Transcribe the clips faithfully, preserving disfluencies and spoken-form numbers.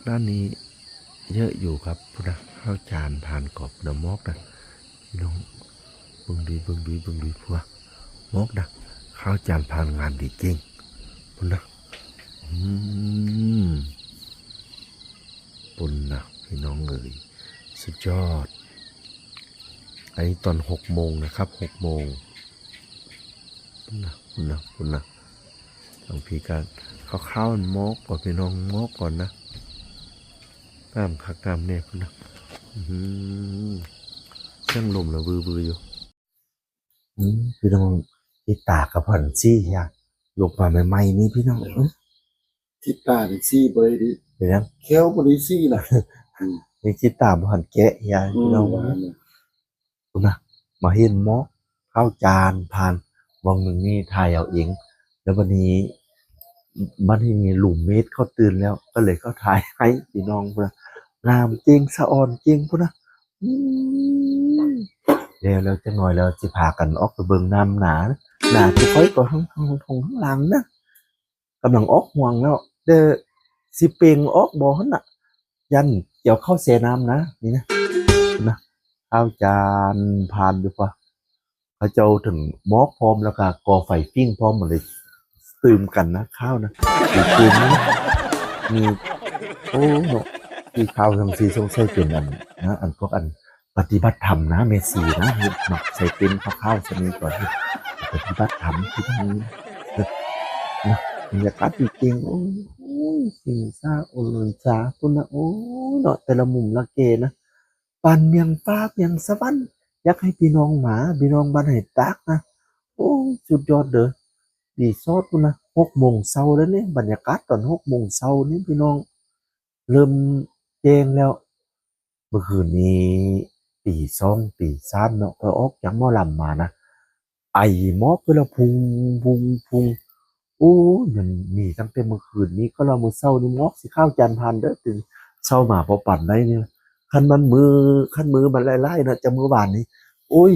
ด้านนี้เยอะอยู่ครับพุ้นนะ ข้าวจานพานกรอบพุ้นนะ หมอกนะ พี่น้อง เบิ่งดี เบิ่งดี เบิ่งดีพัว หมอกนะ ข้าวจานพานงามดีจริงพุ้นนะ อืม พุ้นนะ พี่น้องเอ๋ย สุดยอด อันนี้ตอนหกโมงนะครับ หกโมง พุ้นนะ พุ้นนะ พุ้นนะ บางทีก็ข้าวๆ มันหมอกก่อน พี่น้อง หมอกก่อนนะ งามคักงามแน่พุ้นนะ อื้อหือ เสียงลมละวือๆ อยู่ อืม พี่น้อง จิตตากับพันซี่ยา ลงมาใหม่ๆ นี่พี่น้อง เอ้ย จิตตานี่ซี่บ่ได้ดิ เป็นหยัง แข้วบ่ได้ซี่ล่ะ อืม นี่จิตตาบ่ทันแกะยา อืม พี่น้อง ว่าเนี่ย พุ้นนะ มาเห็นหมอก ข้าวจานพาน วังหนึ่งนี่ถ่ายเอาเอง แล้ววันนี้ บัดนี้นี่ลูมเมทเขาตื่นแล้ว ก็เลยเขาถ่ายให้พี่น้องพุ้นนะ งามจริง สะออนจริงพุ้นนะ อืม แล้ว แล้วจักหน่อยแล้วสิพากันออกไปเบิ่งน้ำนา นาที่ค่อยก็ทั้ง ทั้ง ทั้ง ทั้งหลังนะ กำลังออกฮวงแล้ว แต่สิเป่งออกบ่หั่นน่ะ ย่านเกี่ยวข้าวแช่น้ำนะ นี่นะ พุ้นนะ ข้าวจานพานอยู่ปะ เขาเจ้าถึงหมอกพร้อมแล้วก็ก่อไฟปิ้งพร้อมหมดเลย ตื่มกันนะ ข้าวนะ ตื่มนะ มี โอ้เนาะ ที่ข้าวทั้งสี่สงสัยเป็นอันนะ อันพวกอันปฏิบัติธรรมนะ แม่ชีนะ เฮ็ดหมักใส่เต็นท์ข้าวๆ ชนิดก่อน ปฏิบัติธรรมที่ทางนี้ นะ บรรยากาศจริงๆ โอ้ย สิงสาโอลุนสาพุ้นนะ โอ้ย เนาะ แต่ละมุมละเกนะ ปานเมืองฟ้าเมืองสวรรค์ อยากให้พี่น้องมา พี่น้องบ้านห้วยตากนะ โอ้ย สุดยอดเด้อ รีสอร์ทพุ้นนะ หกโมงเช้าแล้วเนี่ย บรรยากาศตอนหกโมงเช้านี่พี่น้อง เริ่มแจ้งแล้ว เมื่อคืนนี้ตีสองตีสามเนาะ พอออกจากหมอลำมานะ ไอหมอกคือละพุงพุงพุง โอ้ย มันมีตั้งแต่เมื่อคืนนี้ ก็รอมื้อเช้านี่หมอกสิข้าวจานพานเด้อ ตื่นเช้ามาพอปั่นได้นี่ คันมันมือ คันมือมันไล่ๆ เนาะ จะมื้อวานนี้ โอ้ย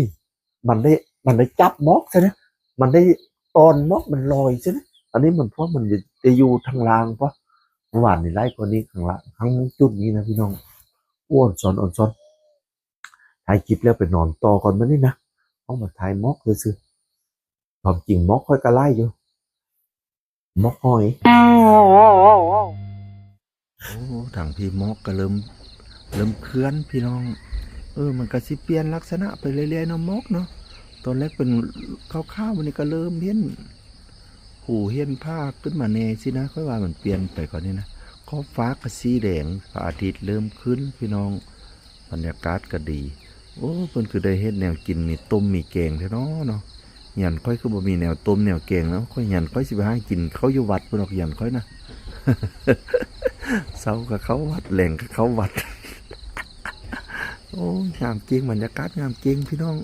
มันได้ มันได้จับหมอกซะนะ มันได้ตอนหมอกมันลอยซะนะ อันนี้มันเพราะมันจะอยู่ทางล่างปะ เมื่อวานนี้ไล่กว่านี้ข้างล่าง ทั้งจุดนี้นะพี่น้อง อ้วนซ้อน อ้วนซ้อน ถ่ายคลิปแล้วไปนอนต่อก่อนมื้อนี้นะ เอามาถ่ายหมอกซื่อๆ ความจริงหมอกค่อยก็ไล่อยู่ หมอกหอย โอ้ ทางพี่หมอกก็เริ่ม เริ่มเคลื่อนพี่น้อง เออ มันก็สิเปลี่ยนลักษณะไปเรื่อยๆ เนาะหมอกเนาะ ตอนแรกเป็นขาวๆ วันนี้ก็เริ่มเห็น หูเห็นผ้าขึ้นมาแน่สินะ ค่อยว่ามันเปลี่ยนไปกว่านี้นะ ขอบฟ้าก็สีแดง พระอาทิตย์เริ่มขึ้นพี่น้อง บรรยากาศก็ดี โอ้ เพิ่นคือได้เฮ็ดแนวกินมีต้มมีแกงแท้เนาะเนาะ หยันข้อยคือบ่มีแนวต้มแนวแกงเนาะ ข้อยหยันข้อยสิไปหากินข้าวอยู่วัดพุ้นดอก หยันข้อยนะ เช้าก็เข้าวัด แลงก็เข้าวัด โอ้ย งามจริง บรรยากาศงามจริงพี่น้อง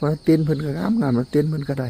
ว่าเต็นท์เพิ่นก็งามงาม ว่าเต็นท์เพิ่นก็ได้